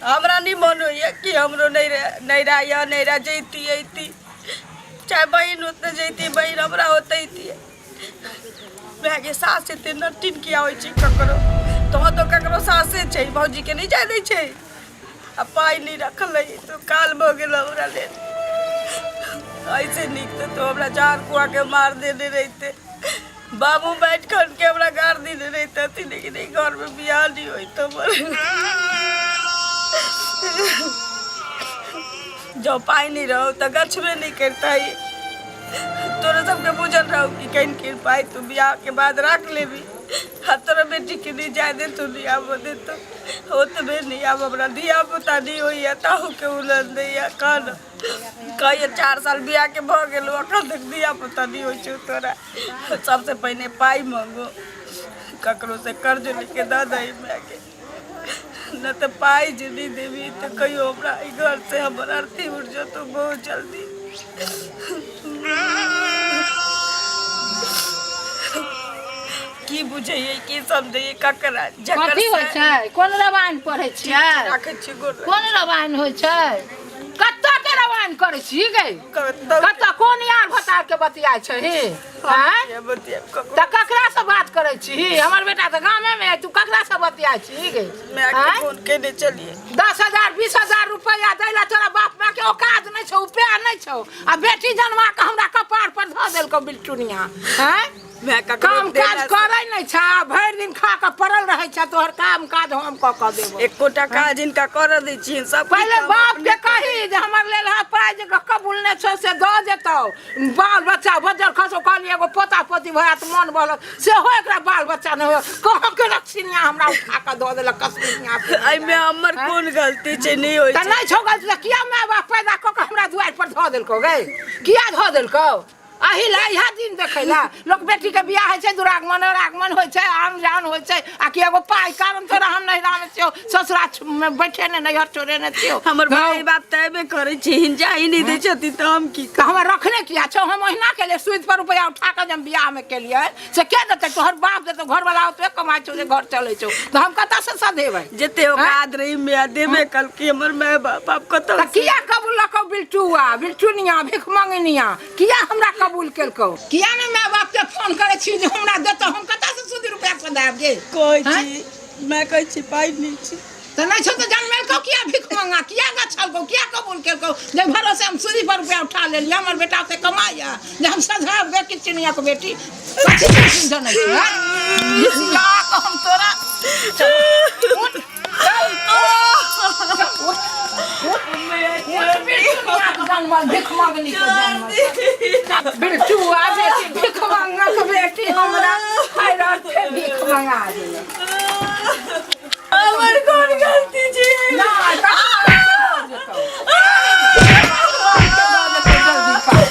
हमरा नहि मन होइए कि हमरो नैहरा नैहरा यऽ नैहरा जैती अयती, चाहे बहिन ओतऽ जैती, बहिन हमरा ओतऽ अयती। मायके सास एते नटिन किया होइ छै ककरो? तोहर तऽ ककरो सासे छै, भौजीके नहि जाय दै छै। आ पाइ नहि रखलै तऽ काल भऽ गेल हमरा लेल। ऐसे नीक तऽ तो हमरा झाड़ कुआके मार देने रहिते, बाबू बैठ खनके हमरा गाड़ देने रहिते, लेकिन एहि घरमे बियाह नहि होइत हमर। जँ पाइ नहि रहौ तऽ गछबे नहि करितै। तोरा सबके बुझल रहौ कि कनि कनि पाइ तू बियाहके बाद राख लेबही आ तोरा बेटीके नहि जाय देतौ, नहि आबऽ देतौ। ओतबे नहि, आब हमरा धिया पुता नहि होइए, ताहूके उलन दैए। कह ने, कहैए 4 साल बियाहके भऽ गेलौ, एखन तक धिया पुता नहि होइ छौ तोरा। सबसँ पहिने पाइ मांगो, ककरोसँ कर्ज लेके दऽ दही मायके, नहि तऽ पाइ जे नहि देबही तऽ कहियो हमरा एहि घरसँ हमर अर्थी उठि जेतौ बहुत जल्दी। की बुझैयै, की समझैयै ककरा जकर कथी होइ छै? कोन रामायण पढ़ै छियै? राखै छी गोर। कोन रामायण होइ छै? कतऽ के रामायण करै छी गे? कतऽ? कतऽ कोन यार भतार के बतियाइ छै हे? आँय? बतियाब ककरो? तऽ ककरा से बात करै छी? हमर बेटा तऽ गामे मे है, तू ककरा से बतियाइ छी गे? मायके आँय? फोन केने चलिए। 10,000 20,000 रुपैआ दै ला तोरा बाप माय के औकात नहि छौ, उपाय नहि छौ, आ बेटी जनमा के हमरा कपार पर धऽ देलकौ बिलटुनिया। आँय? माय ककरो काम काज देला से- करै नहि छ, आ भरि दिन खा कऽ पड़ल रहै छ। तोहर काम काज हम कऽ कऽ देबौ। एकोटा काज हिनका करऽ दै छियनि? सब पहिले बाप के कही जे हमर लेल हा पाइ जे कबूलने छौ से दऽ जेतौ। बाल बच्चा बजर खसो, कहली एगो पोता पोती भऽ जायत मन बहलत, सेहो एकरा बाल बच्चा नहि होय। कहाँ के रक्षिनिया हमरा उठा कऽ दऽ देलक कश्मीरिया? एहिमे हमर कोन गलती छै? नहि होइ तऽ छै। नहि छौ गलती तऽ किया माय बाप पैदा कऽ कऽ हमरा दुआरि पर धऽ देलकौ गै? किया धऽ देलकौ? अही ला इएह दिन देखै ला लोक बेटी के बियाह होइ छै, दुरागमन रागमन होइ छै, आन जान होइ छै, आ कि एगो पाइ कारण तोरा हम नैहरा मे छियौ, ससुरा मे बैठे ने नैहर छोड़े ने छियौ। हमर भाई बाप तऽ एबे करै छै, हिन जा ही नहि दै छथिन तऽ हम की? तऽ हमरा रखने किया छौ? हम ओहिना केलियै, सूद पर रुपैआ उठा कऽ जे हम बियाह मे केलियै से के देतै? तोहर बाप देतौ? घरवाला ओतबे कमाइ छौ जे घर चलै छौ, तऽ हम कतऽ से सधेबै? जते औकात रही माय देबे कलकी हमर माय बाप, आब कतऽ तऽ किया कबूलकौ बिल्टुआ, बिल्टुनिया, भिख मंगनिया? किया हमरा कबूल केलकौ? किया ने माय बाप के फोन करै छी जे हमरा देतौ? हम कतऽ से सूदी रुपैआ सधायब गे? कहै छी माय, कहै छी पाइ नहि छै। तऽ नहि छौ तऽ जनमेलकौ किया भिख मंगा? किया गछलकौ? किया कबूल केलकौ? जे भरोसे हम सूदी पर रुपैआ उठा लेलियै, हमर बेटा से कमाइया जे हम सधायब गे किचनिया के बेटी? कथी के जनै छी? हँ? घिसिया कऽ हम तोरा, चल उठ, चल उठ, उठ, उठ, उठ, बिल्टुआ के जनमल भिख मंगनी के जनमल बिल्टुआ बेटी, भिख मंगक बेटी, हमरा हैरान भीख मंगा देलक। हमर कोन गलती छै? नहि, तऽ जेतौ। जल्दी पाइ।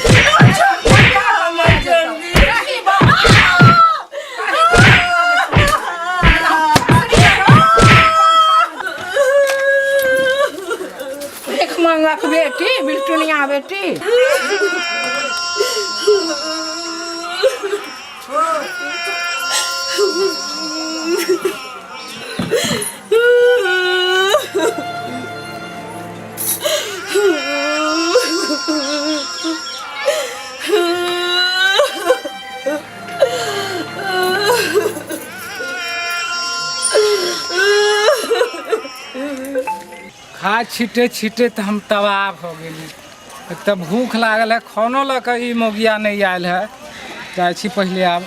हमर जल्दी। कही बाप, भीख मंगक बेटी, बिल्टुनिया बेटी। खाद छीटे छीटे तऽ हम तबाह भऽ गेली। एक तऽ भूख लागल है, खानो लऽ कऽ ई मौगिया नहि आयल है। जाइ छी पहिले आब।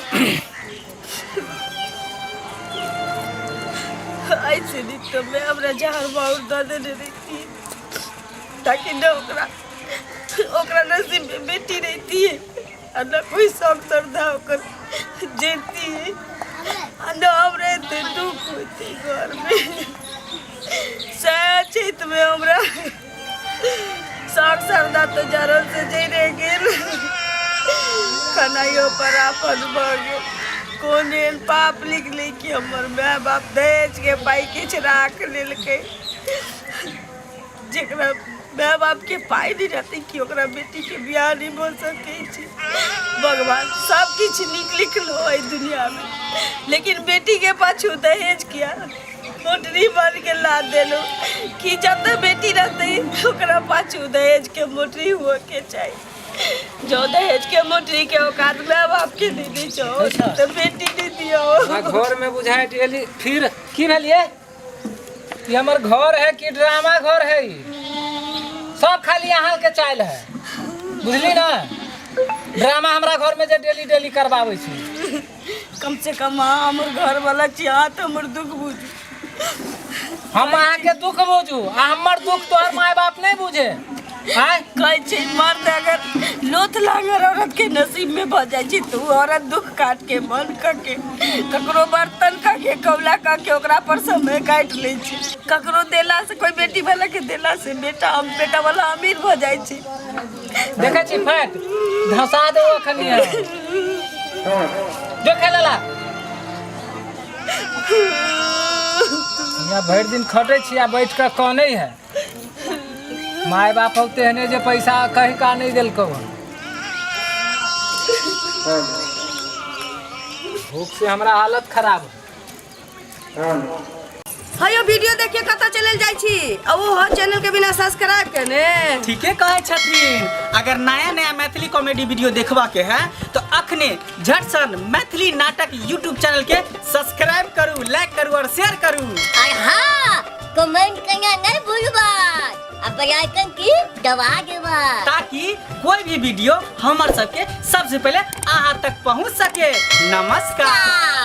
ऐसे नीक तऽ मैं हमरा जहर माउर दऽ देने रहिती, ताकि न ओकरा ओकरा नसीब में बेटी रहिती आ न कोई शौक श्रद्धा ओकर जेती आ न हमरा एते दुख होते घर में। सएह चैत में हमरा शौक श्रद्धा तऽ जरल से जरे गेल, खनाइयो पर आफत भऽ गेल। कोन एहन पाप लिखलै कि हमर माय बाप दहेज के पाइ किछु राख लेलकै? जेकरा माय बाप के पाइ नहि रहतै कि ओकरा बेटी के बियाह नहि भऽ सकै छै? भगवान सब किछु नीक लिखलो एहि दुनिया में, लेकिन बेटी के पाछू दहेज किया मोटरी बन के ला देलहुँ? कि जब तक बेटी रहते ओकरा पाछू दहेज के मोटरी हुए के चाही। जो दहेज के मोटरी के औकात माय बाप के नहीं दी छो तो बेटी नहीं दियो। हमरा घर में बुझाए डेली फिर की भेलिए? ई हमर घर है कि ड्रामा घर है? ई सब खाली अहाँ के चाइल है, बुझली ना? ड्रामा हमरा घर में जे डेली डेली करबाबै छी। कम से कम अहाँ हमर घर वाला छी, अहाँ तऽ हमर दुख बुझू। हम अहाँ के दुख बुझू आ हमर दुख तोहर माय बाप नहीं बुझे? आय कहै छै मर्द अगर लोथ लागल औरत के नसीब में भऽ जाइ छै तऽ ओ औरत दुख काट के मन कऽ के ककरो बर्तन कऽ के कौला कऽ के ओकरा पर समय काटि लै छै। ककरो देला से कोई बेटी वाला के देला से बेटा हम बेटा वाला अमीर भऽ जाइ छै। देखै छी फैट धसा दे अखनी जो खेला ला। यहाँ भरि दिन खटै छी आ बैठ कऽ कनै है। माय बाप होते हने जे पैसा कहीं का नहीं देलकौ हन। भूख से हमरा हालत खराब है। हाँ यो वीडियो देखिए कतऽ चलल जाइ छी आ ओ हर चैनल के बिना सब्सक्राइब केने। ठीके कहै छथिन। अगर नया नया मैथिली कॉमेडी वीडियो देखबा के है तो अखने झटसन मैथिली नाटक यूट्यूब चैनल के सब्सक्राइब करू, लाइक करू और शेयर करू। और हाँ, कमेंट करना नहीं भूलबा आ बेल आइकन की दबा देबा ताकि कोई भी वीडियो हमर सबके सबसे पहले अहाँ तक पहुँच सके। नमस्कार।